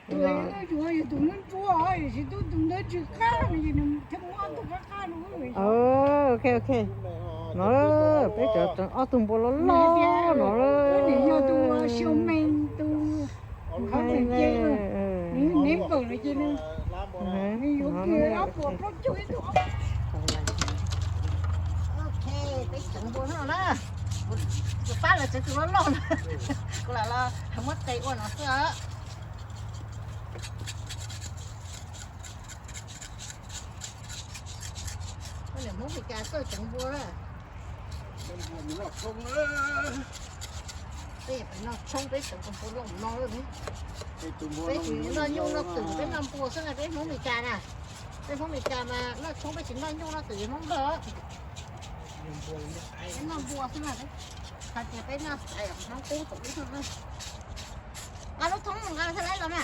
Tus no yog tus ntsuab ntsuab, tus ntawd tsis qab no ces nws thiaj muab tus qab qab no. Ok, ok. No peb tseem ob tug npua loj loj no. Nws yog tus siav mees tus, nws npawm no ces nws yuav kiag ob puas plaub caug ib tug. Ok, peb tseem npua no na. Kuv pab lawv tsev tus loj loj na. Kuv lam los muab tes ua no xwb. Niam Hmoob Meskas txawj tseev npua. Peb noj tshoob peb tseev tus npua loj no. Peb tsis noj nyuj noj twm, peb noj npua xwb na, peb Hmoob Meskas na. Peb Hmoob Meskas mas noj tshoob peb tsis noj nyuj noj twm li Hmoob Nplog. Peb noj npua xwb na. Hais tias peb noj xaiv Hmoob qub tus ib tug na. Nqa lub thoob nqa xab laib los na.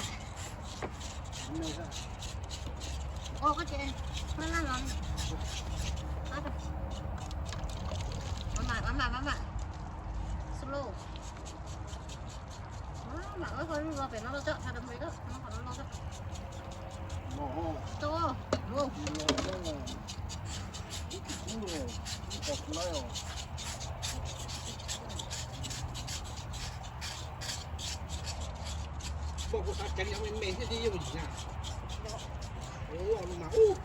Ua koj ces, los, mam mam mam mam, slow. Mam mam, koj los pem no los tso, tha dam pem koj, qhov no los tso. Tso. Npua kuv xav ceev yog me me thiab ces yeej ntsim na. Ua no mas ub.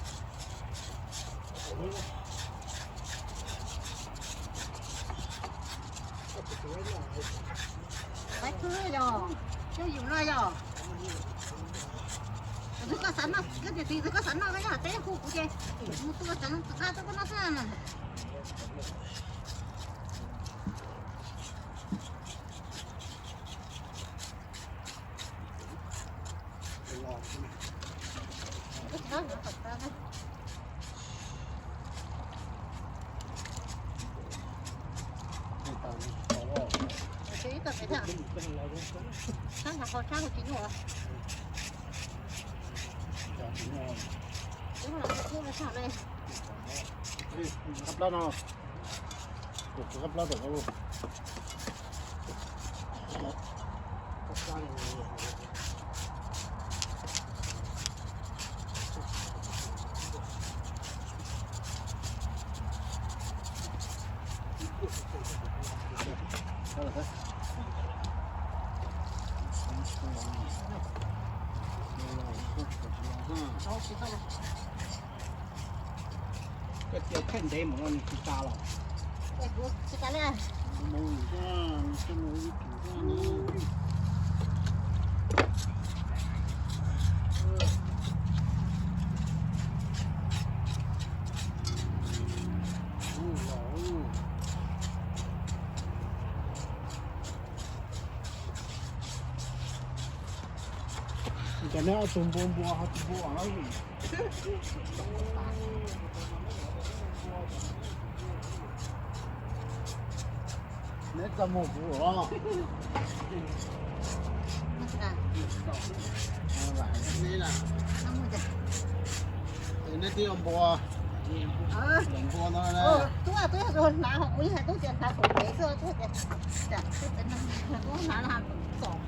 Faib khwb yog, coj yus no yog. Twg koj xav noj, koj tias twg koj xav noj, koj nyob hauv teb hu kuv ces mus tua tsev no, tus qab tuaj koj noj xwb na. Qab plab no. Tus qab plab tom no. Koj cia thaij ntev mus no nws tsis tas los? Tsis tas li. Cov neb ob tug npua npua ho tus npua os. Neb txaj muag kuv os. Neb twb yog npua, npua no. Tub, tub yog hnav, kuv yeej hais tub tias hnav pum ntev xwb, tub tias, tub hnav txom.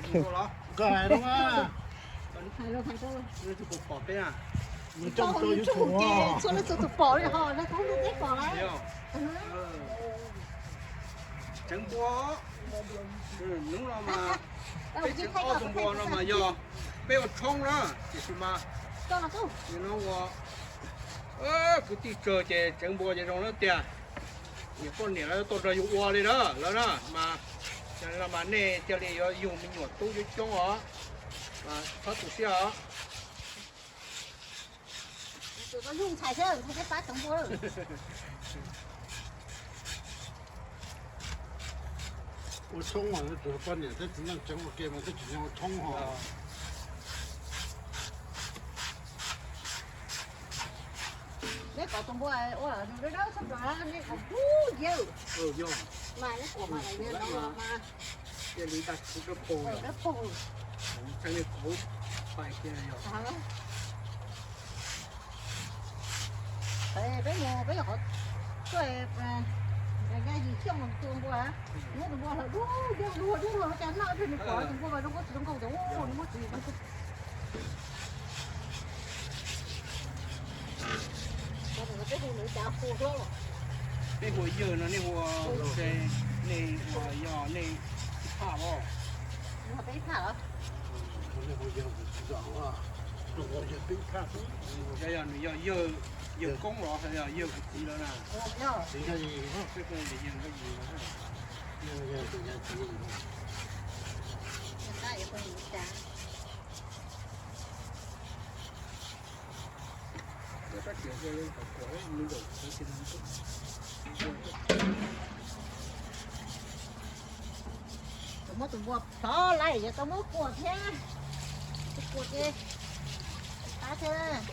Koj hais lub, nws tsis pom peb a. Nws coj mus rau YouTube ces txhua leej txhua tus pom li ho, lawv tau ntuj teb pom lawm. Tseev npua, hnub no mas peb tseev ob tug npua no mas yog peb ua tshoob na, tiam sis mas no ua kwv tij tsawg ces tseev npua ces zoo lawm tiag. Niam poj niam lawv tuaj nrog yus ua li na lawv na mas, mas nej cia li yuav yug me nyuam tub coob coob os, mas txhob tu siab os. Ua tshoob mas poj niam thiab txiv neej tseev ua ke mas twb tsis yog ua tshoob ho. Neb kom tus npua ua nws dawb dawb txhob rov neb kom kub yawg. Mas neb kom mas cia li dab kuv dawb paug, dawb paug, tseev li kuv pais kiag yog. Peb mus peb yog qhov tuaj, yim xyoo tus npua, muab tus npua hlawv dub dub dub dub los cas noj nws kom tus npua mas zoo nkauj tsis zoo nkauj ces nws muab txiv zoo nkauj. Peb hu yawg no nej hu, nej hu yog nej ib phaj los? Peb ib phaj los? Yog nws yog yawg, yawg koob los yog yawg kuv txiv los na? Peb hu yawg Nkauj Yim los. Muab tus npua plhov lawm yuav tau muab kuam thiab, kuam ces qab thiab.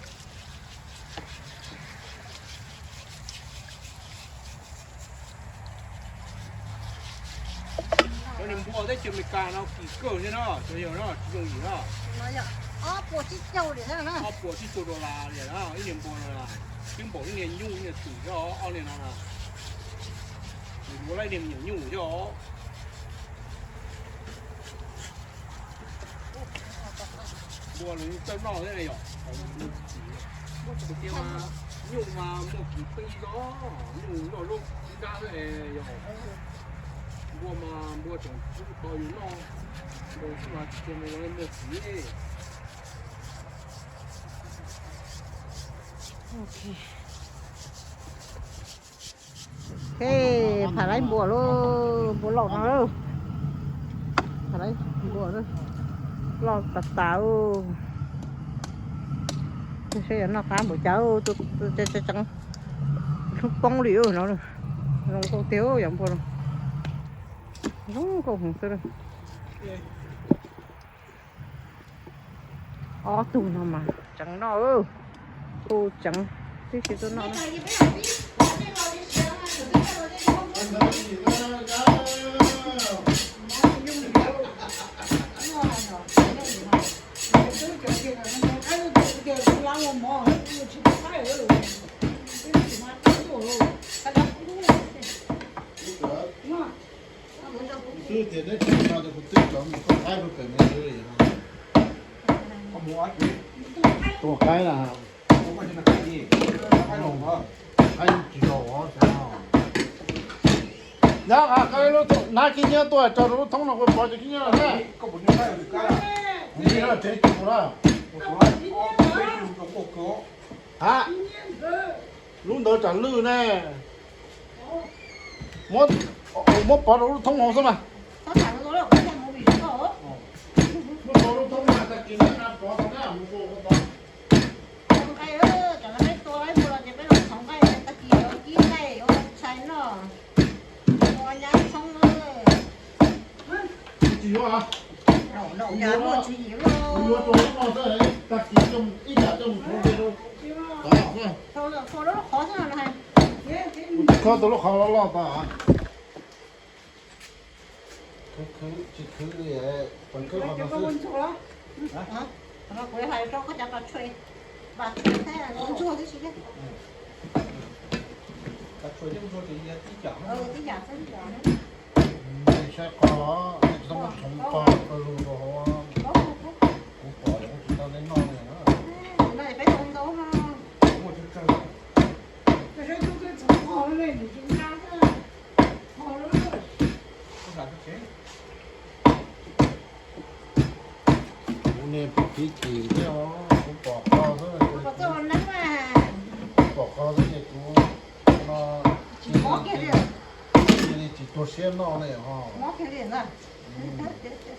Cov niag npua teb chaws Amelikas no kim kawg thiab no, cov yawg no tsis yooj yim no. Ob puas tsib caug li, ob puas tsib caug dollar li no ib niag npua no, twb npaum ib niag nyuj ib niag twm thiab ob niag no na. Nws yuav laib niag me nyuam nyuj thiab os. Npua nws txawj noj thiab yom, nws tsis, tus tiag mas nyuj mas muaj kim pheej zog, nyuj noj zaub txiv nrab xwb yog. Npua mas npua tseem tau yus noj, npua xwb mas tsis muaj txiv. Phav laib npua lauj, npua loj no lauj. Phav laib npua loj tas tas. Saib yog noj qab npaum cas, tseev hnub poob li no. Zoo nkauj tiag yog npua no. Zoo nkauj heev xwb. Ob tug no mas tseev noj, hu tseev tib si tuaj noj. Twb tias neb tsis nco ces kuv twb cov mus tuaj qaib rau pem me ntsis li. Tuaj qaib na. Qaib tsis los os. Nab kib nyiab tuaj tso rau lub thoob no kuv pov cov kib nyiab no na. Tsev tsis mus na. Ha, lub ntawd tsam lwj ne. Muab, muab pov rau lub thoob hauv xwb mas. Muab pov lub thoob mas tag kis neb pov tau na, mus ua tau. Tsis yuav, kuv yuav rau lub no xwb, tag kis ib yam coj mus rhuav ze rau. Kuv tsis kho tau lub qhov loj loj tas. Khwv, khwv, tsis khwv li, pheej khwv qhov no xwb. Tsuag tib si, tib yam, tib yam. Saib qhov, tsis tau muab txhoov qhov rau lug rau hauv. Nej pom kiv chim thiab os, kuv pom qhov xwb, kuv pom qhov xwb ces kuv no cia li tsis tuag siab noj li ho.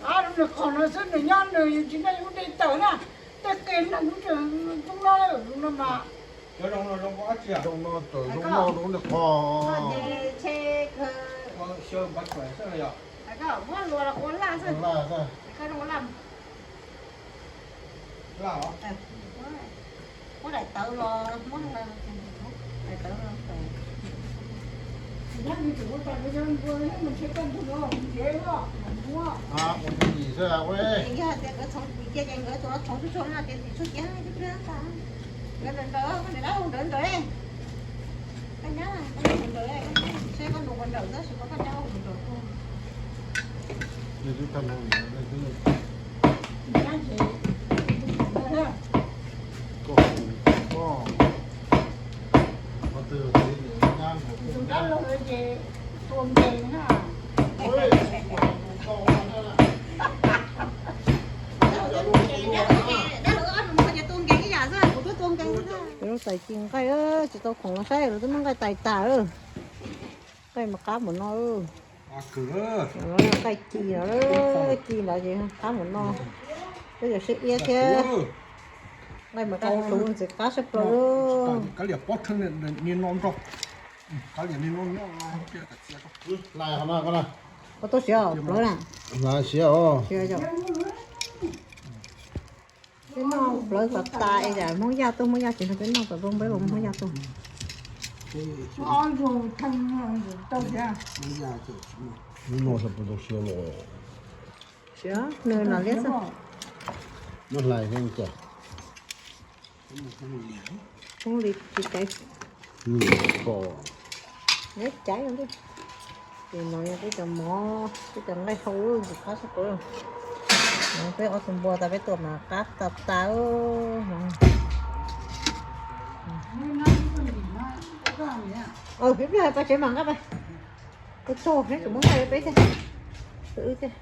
Lub niag qhov no xwb nws nyob nws tsis noj yus dej tawm na, tej qe noj lub tseem zoo no lawm no mas. Zoo no tawm zoo noj lub niag qhov. Muab daim tawv los, muab daim tawv los. Ua tus yim xwb ua. Yog tias nkawd txhoov cia ces nkawd txhoov tsuag tsuag no ces tsis tshua cia, nkawd nrawm nrawm, nkawd dab laug nrawm nrawm. Koj nyab, koj nyab nrawm nrawm, saib koj nus puas nrawm xwb, koj nyab nrawm nrawm. Tus dab laug ces tua nkees na. Dab laug ob nus muag ces tua nkees ib yam xwb, kuv twb tua nkees xwb. Lub tais ci nqaij tsis tau khoom los saib los twb muab nqaij tais tas. Nqaij mas qab npaum no. Nqaij ci, ci ntawd ces qab npaum no. Peb yuav siab iab thiab. Nqaij mas qab tus ntxim qab sab plaws. Koj tuaj siav plawv na? Siav os. Peb noj plawv kom tas es Hmoob Yaj tuaj, Hmoob Yaj tsis nrog peb noj, kom peb los Hmoob Yaj tuaj. Siav nws no liab xwb. Muab hlais. Hmoob li tsis caiv. Neb caiv li. Ces no yog peb cov mov, peb cov nqaij hau ntxim qab sab plaws. Peb ob tug npua tas peb tua mas qab tas tas. Ib pliag pais tsev mam nqa pais. Ua tsaug, neb tseem muab nqaij rau peb thiab.